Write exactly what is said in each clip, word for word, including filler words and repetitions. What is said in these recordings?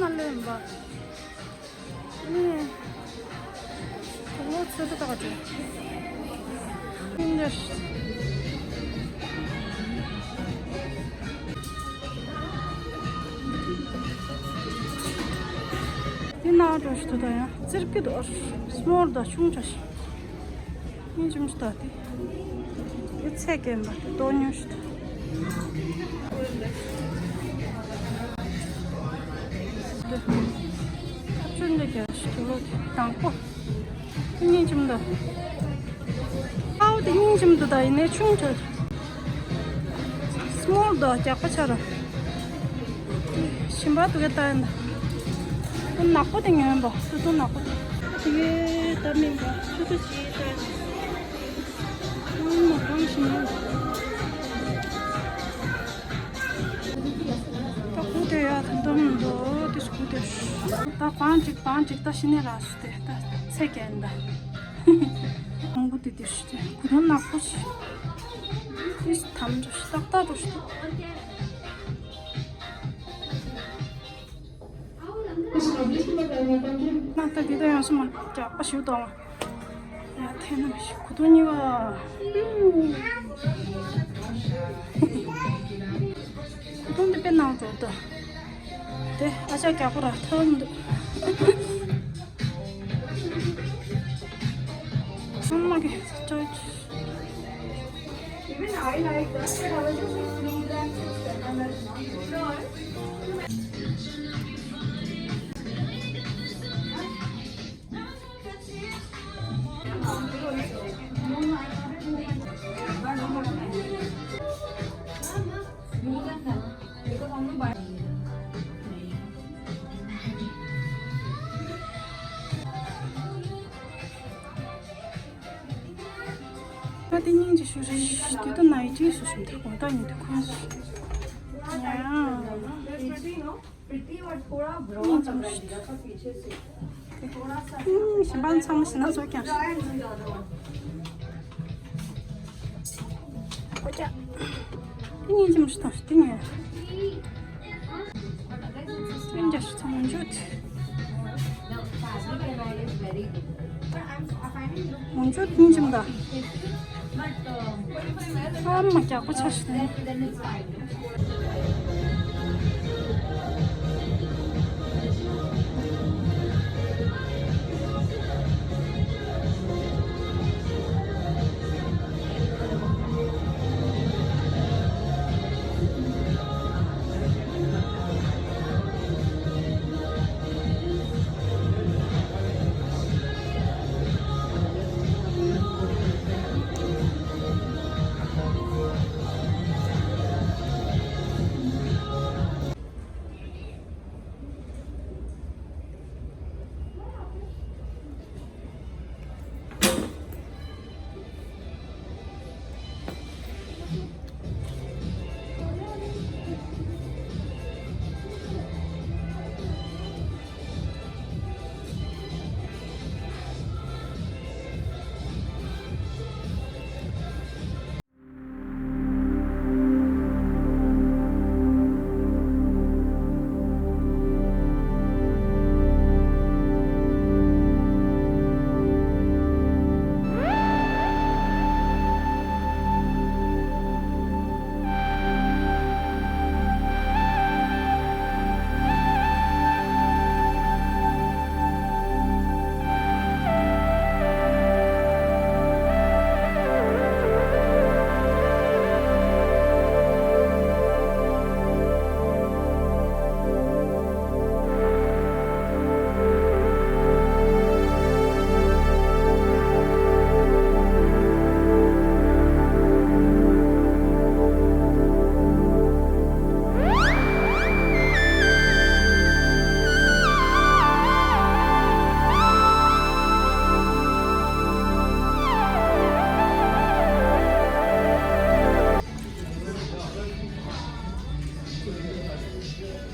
ང་ལོན་པ། ནི། གྲོགས་ཚོད་ལྟ་ག་ཅིག་ཡིན་འདིར། འདི་ན་འགྲོ་ཞིག་ཏུ་ད་ཡང་ཙིར་ཀི་དོ། སྨོར་ད་ཆུང་ཆ་ཞིག་ཡིན་ཅུང་ཞིག་ད་དེ། དེ་ཚད་ཀན་པ་དེ་དོ་ཉུང་ཞིག་ད། དེ། ཨ་ཅུན་ལེ་ག་ཞིག་ལོ་དེ་དང་པོ། སྙིང་རྗེ་མོ་འདུག་ཨའོ་དེ་སྙིང་རྗེ་མོ་འདུག་ད་ཡིན་ནའི་ཆུང་ཆུང་། སྨོལ་འདུག་རྒྱགས་པ་ཆ་ར། ཞིམ་པ་འདུག་གས་ད་ཡིན་ད། དེ་ནག་པོ་དེ་ཉོན་པ་ཏུ་ཏུ་ནག་པོ་དེ། དེ་གས་ད་མིན་པ་ཏུ་ཏུ་ཅི་ད་ཡིན་ད། ཨང་མ་གང་ཞིམ་པ། ད་ཁུ་དེ་ཡ་ད་འདོམ་འདུག་དེ་སུ་ཁུ་དེ། ད་བང་ཅིག་བང་ཅིག་ད་ཤི་ནས་ར་སུ་དེ་ད་ཚེ་གན་ད། ཁང་པོ་དེ་དེ་ཤི་དེ་ཁུ་དོན་ནག་པོ་ཤི། དེ་དམ་འགྲོ་ཤི་ཏག་ཏག་འགྲོ་ཤི་ཏོ། ང་ད་དེ་ད་ཡང་སུ་མ་རྒྱགས་པ་ཞུ་དང་། ཡ་ཐེ་ན་མི་ཤི་ཁུ་དོན་ཉི་བ། ཁུ་དོན་དེ་དཔེ་ནང་འགྲོ་ད། དེ་ཨ་ཅག་རྒྱགས་པོ་ར་ཐོན་འདུག་ཚང་མ་གི་ཅོ། Even I like that, but I was just like, "No, that's so sad." I'm like, "Not sure." ད་དེ་སྙིང་རྗེ་ཤོས་རེད། དེ་ད་ནའི་ཊི་སུ་ཞིམ་ཐག་གོ་ད་ཉིད་དུ་ཁོན་སུ། ཡ། Pretty, but थोड़ा broad लग रहा है, थोड़ा सा पीछे से। हम्म, ཞིམ་པ་ཚང་མ་ཞིམ་ན་ཚོ་ཀྱང་། ཁོ་ཅག་དེ་ཉིན་ཅི་མི་ཤི་ཐང་ཤི་དེ་ཉིན། སྤུན་ཀྱག་ཤི་ཚང་མ་འཇུ་དེ། འོན་ཆོས་ཐུན་ཅིམ་ད། ཨ་མ་རྒྱགས་པོ་ཆགས་ཤིག་ནས།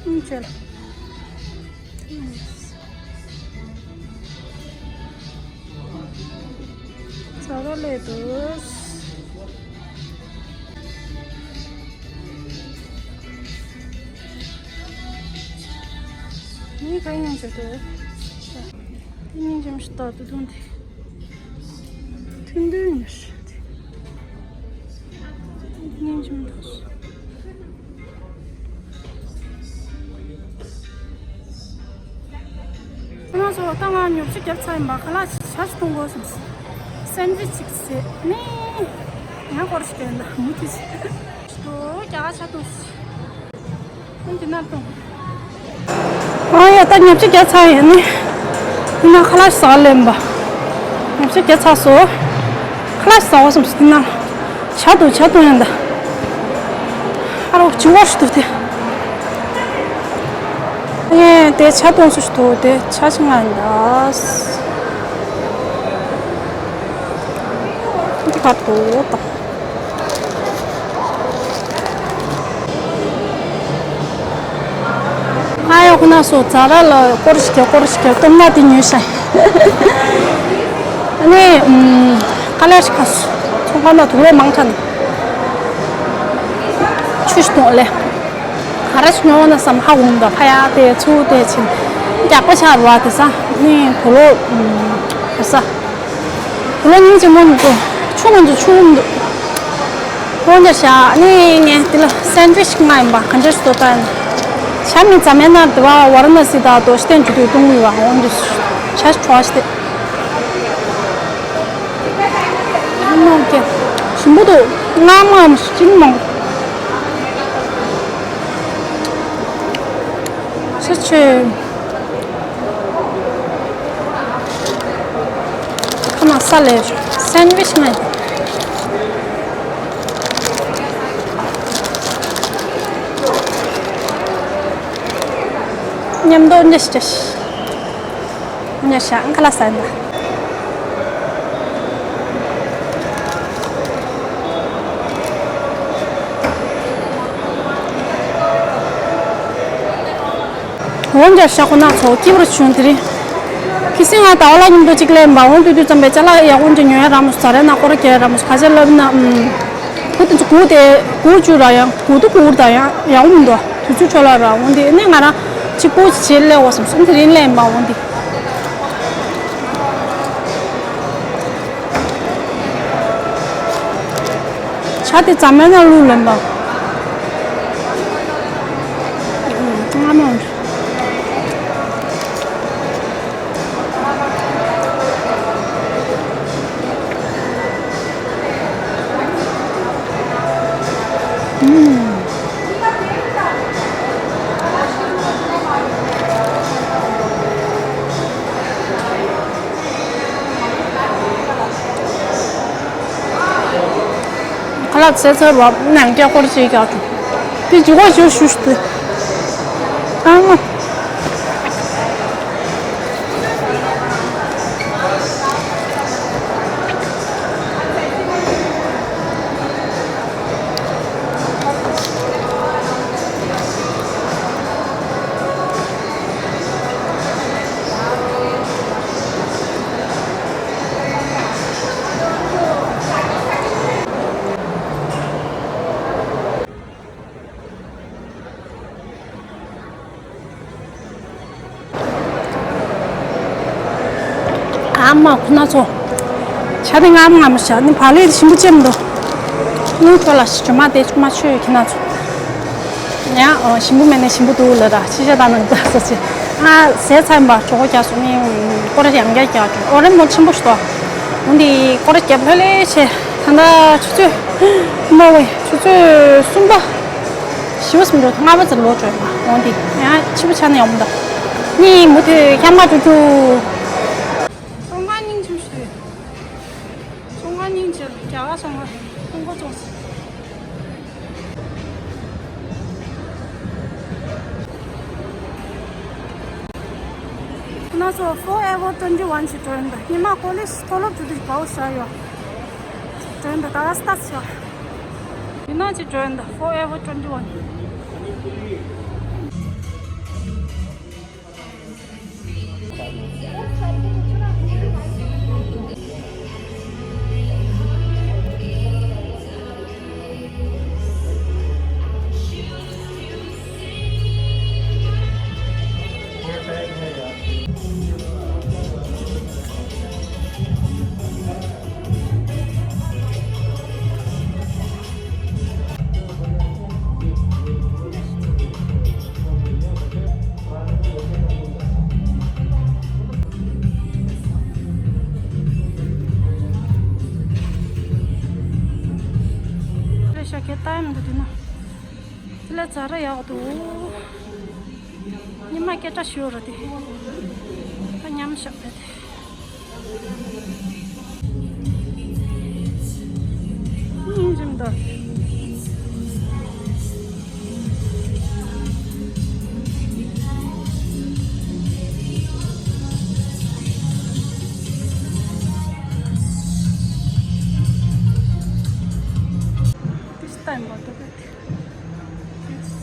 ཨུམ་ཆལ། ཚ་བ་ལས་དུས། ངས་ག་ཡིན་ཅི་ཐུབ། དེ་ཉིན་ཅི་མི་ཤི་ཏོག་ཏུ་དུང་དེ། ཐུང་ཐུང་ཡིན་ཤི། དེ་ཉིན་ཅི་མི་ཐོག་ཤི། ང་ཚོ་ད་ང་ཉོ་ཆ་རྒྱབ་ཚར་ཡིན་པ། ཁ་ལག་ཇ་ཞིག་འཐུང་དགོས་བསམས། སེན་ཝིཆ་ཅིག་བཟས་ནས། ང་སྐོར་ཞིག་ཡོད་ན་མུ་མཐུད་ཅིག་ཏུ་རྒྱ་གར་ཇ་འཐུང་། ཁོང་གི་ནར་གཏོང་། ཨ་ཡ། ད་ཉོ་ཆ་རྒྱབ་ཚར་ཡིན་ནི། ཡིན་ན་ཁ་ལག་ཟ་ལེན་པ། ཉོ་ཆ་རྒྱབ་ཚར་སོང་། ཁ་ལག་ཟ་བ་སོང་ཟིན་ན། ཇ་འཐུང་ཇ་འཐུང་ཡིན་ད། ཨ་རོགས་ཇི་བ་ཞིག་འདུག་དེ། ཨེ་དེ་ཇ་འཐུང་སུ་ཞིག་འདུག་དེ་ཇ་ཞིག་ང་ཡིན་ད། འདི་ག་འདུག་ད། ཨ་ཡོ། ཁོ་ན་སོ་ཛ་ར་ལ་སྐོར་ཞིག་གྱ་སྐོར་ཞིག་གྱ་སྟོབས་ན་དེ་ཉོས་ཤ། ཨ་ནི་ཨམ། ཁ་ལག་ཞིག་ཁ་སོ་ཚོང་ཁང་ན་དུག་ལོག་མང་དྲགས་ནས་ཆུ་ཞིག་གཏོང་ལེ། ག་ར་ཞིག་ཉོ་ན་བསམ་ཧ་གོ་མི་འདུག་ཕ་ཡ་དེ་ཚུར་དེ་ཕྱིན་རྒྱགས་པ་ཆགས་ར་བ་དེ་ས་ནི་དུག་ལོག་ཨམ། ག་ས། ལོ་ཉིན་གཅིག་མོ་འདུག་ཆུ་ང་ཚོ་ཆུ་འདུག་ཁོང་འདིར་བཞག་ནི་ངས་འདི་ལ་སེན་ཝིཆ་ང་ཡིན་པ་ག་འདྲ་ཞིག་འདུག་ལྟ་ཡིན། ཇ་མི་འཛམ་མེད་ན་དེ་བ་ཝ་ར་ན་སི་དང་རྡོ་ཤི་ཏན་འགྲོ་དུས་གཏོང་གི་ཡོད་པ། འོང་འདི་ཇ་ཞིག་བྲོ་བ་ཞིག་སྟེ། མོ་ཀེ་ཞིམ་པོ་འདུག་ང་མ་ཞིམ་མོ། ཤ་ཆེ། ཁ་ན་ས་ལས་སེན་ཝིཆ་ནས་མཉམ་དུ་འདྲ་ཞིག་འདྲ་ཞིག་ཁ་ལག་ཟ་ཡིན་པ། འོན་ཀྱང་ཤ་ཁོ་ན་ཚོ་སྐྱིད་པོ་བྱུང་དེ་རིང་། ཁི་སིང་ང་ཟླ་བ་ལ་མཉམ་དུ་གཅིག་ལེན་པ། འོང་དུས་དུས་ཙམ་པའི་ཅ་ལག་ཡག་པོ་འདྲ་ཉོ་ཡ་རག་མ་སོང་། ཟ་རེ་ན་སྐོར་ར་རྒྱག་ཡ་རག་མ་སོང་། ག་ཚད་ལབ་ན་ཨུམ། ཁུ་དེ་ཚོ་གུར་དེ་གུར་བཅུ་ར་ཡང་གུར་དུ་གུར་དང་ཡང་ཡག་པོ་མི་འདུག་དུས་ཚོད་འཕྲོ་བརླག་ར། འོང་དེ་ནས་ང་རང་གཅིག་པོ་བྱེད་ལེ་བ་སོང་སོང་དེ་རིང་ལེན་པ། འོང་དེ། ཇ་དེ་ཙམ་མེད་ན་བླུགས་ལེན་པ། ང་མ། ཁ་ལག་ཚེ་ཚར་བ་ནང་སྐྱ་སྐོར་ཞིག་རྒྱག་བྱུང་། དེ་ཇི་གོ་ཞུ་ཞུ་ཞུ་དེ། ཨ་མ། ཨ་མ་ཁོ་ན་ཚོ། ཇ་དེ་ངམ་ངམ་བཞག་ནི་བག་ལེབ་ཞིམ་པོ་ཅན་འདུག་ནུ་ཁྱོད་ལ་ཞིམ་མ་དེ་ཆུ་མ་ཆོས་ཁྱེད་ན་ཚོ། ཡང་ཞིམ་པོ་མེད་ན་ཞིམ་པོ་འདུག་ལ་ར་ཕྱི་ཤ་དང་ནང་ལྟ་སོ་ཆེ། ང་ཟས་ཚར་བ་གྲོགས་རྒྱག་སོང་ནི་སྐོར་ཡང་རྒྱག་རྒྱག་འགྲོ། ཨོ་རེ་མོ་ཆེན་པོ་ཞིག་འདུག་འོན་ཏེ་སྐོར་རྒྱབ་ལྷོད་ལྷོད་བྱས། ད་ལྟ་ཆུ་ཚོད་མ་བས་ཆུ་ཚོད་གསུམ་པ། བཞི་པ་སུམ་ཅུ་ལྔ་པ་ཙམ་ལོག་འགྲོ་ཡོད་པ། འོང་དེ་ཡང་ཕྱི་པོ་ཆགས་ན་ཡག་མོ་འདུག་ནི་མུ་མཐུད་ཁྱམས་ཁ་འགྲོ་རྒྱུ། ཚོང་ཁང་སྙིང་རྗེ་མོ་ཞིག་འདུག་ཚོང་ཁང་སྙིང་རྗེ་རྒྱ་གར་ཚོང་ཁང་ཀྲུང་གོ་ཚོང་ཁང་། ཁོ་ན་ཚོ་Forever twenty-one ཞིག་འགྲོ་ཡིན་པ། ཉི་མ་ཀོ་ལེ་ཇི་མཐོ་སློབ་འགྲོ་དུས་བའོ་ཟ་ཡོད། འགྲོ་ཡིན་པ་ད་ག་སྟག་ཆ། ཡིན་ན་ཅིག་འགྲོ་ཡིན་ད། Forever twenty-one། ཛ་ར་ཡག་འདུག་ཉི་མ་སྐད་གྲགས་ཤོར་ར་དེ། ད་མཉམ་ཞབས་རེད། ཨིན་རིམ་དུ། This time, what about? Yes.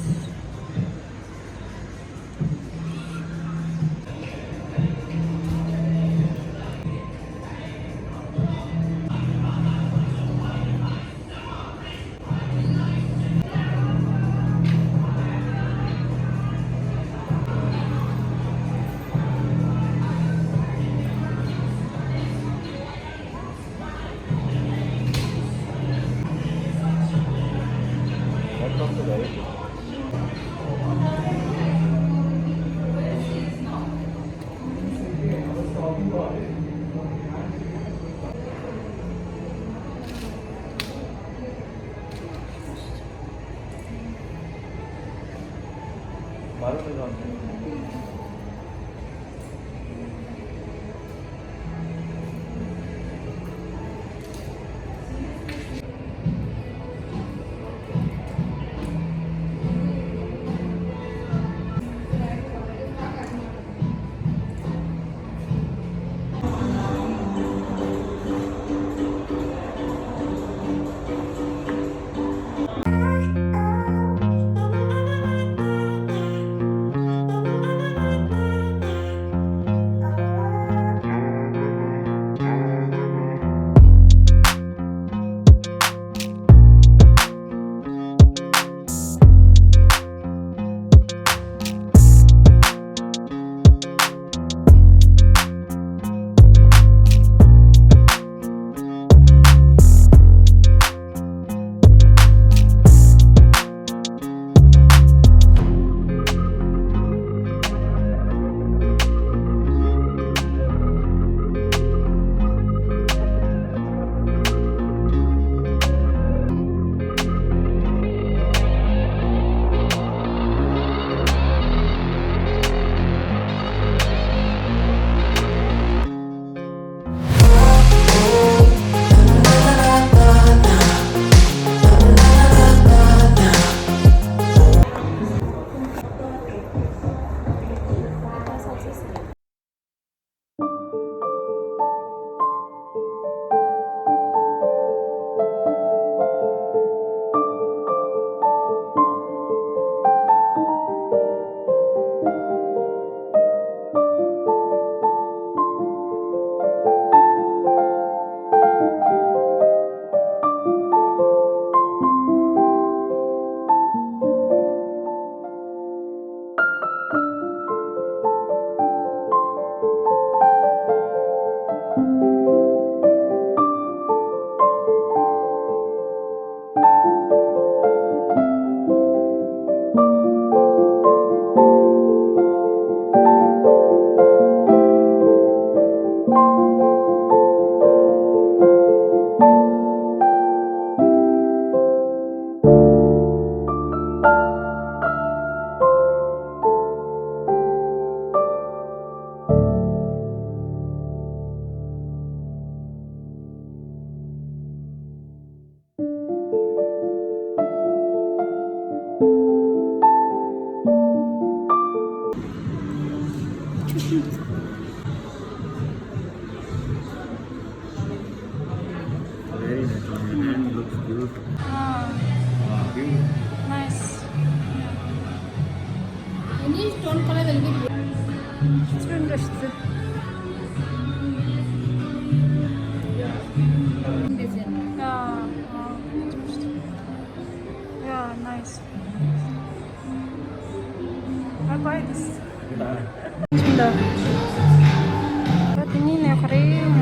Very natural and looks beautiful. Ah, beautiful. Nice. Any stone color will be good. Stone brush. Yeah. Design. Yeah. Ah. Yeah, nice. I buy this. ད་དེ་གཉིས་ནས་ག་རེ་ཡོང་།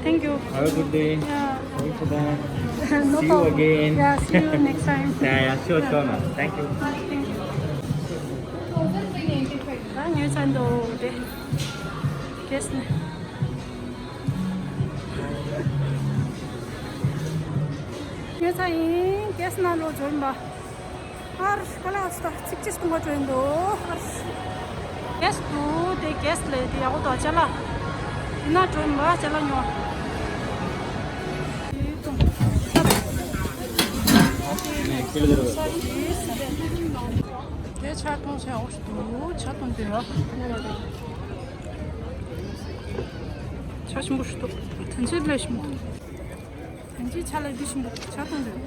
Thank you. Have a good day. Yeah. Thank you for that. No problem. See you again. Yeah, see you next time. Yeah, yeah, sure, sure, ma'am. Thank you. Thank you. ད་ཉོས་ཚར་འདུག་དེ། གེས་ནས། ཉོས་ཚར་ཡིན། གེས་ནང་ལོག་འབྱོར་མ། ཨར། ཀ་ལ་སྟ་ཚིག་ཅིག་སྟོང་པ་སྤྲོད་འདུག་ཨར། གེས་འདུག་དེ་གེས་ལས་དེ་ཡག་པོ་འདུག་ཅ་ལག་དེ་ན་སྤྲོད་མ་ཅ་ལག་ཉོ། དེ་ཆ་གཏོང་བྱ་འོ་འདུག་ཆ་གཏོང་དེ་ར། ཆ་ཆེན་པོ་ཞིག་འདུག་དོན་ཚན་ལས་ཞིག་འདུག་དོན་ཚན་ཆ་ལས་འདི་ཞིག་འདུག་ཆ་གཏོང་དེ་ར།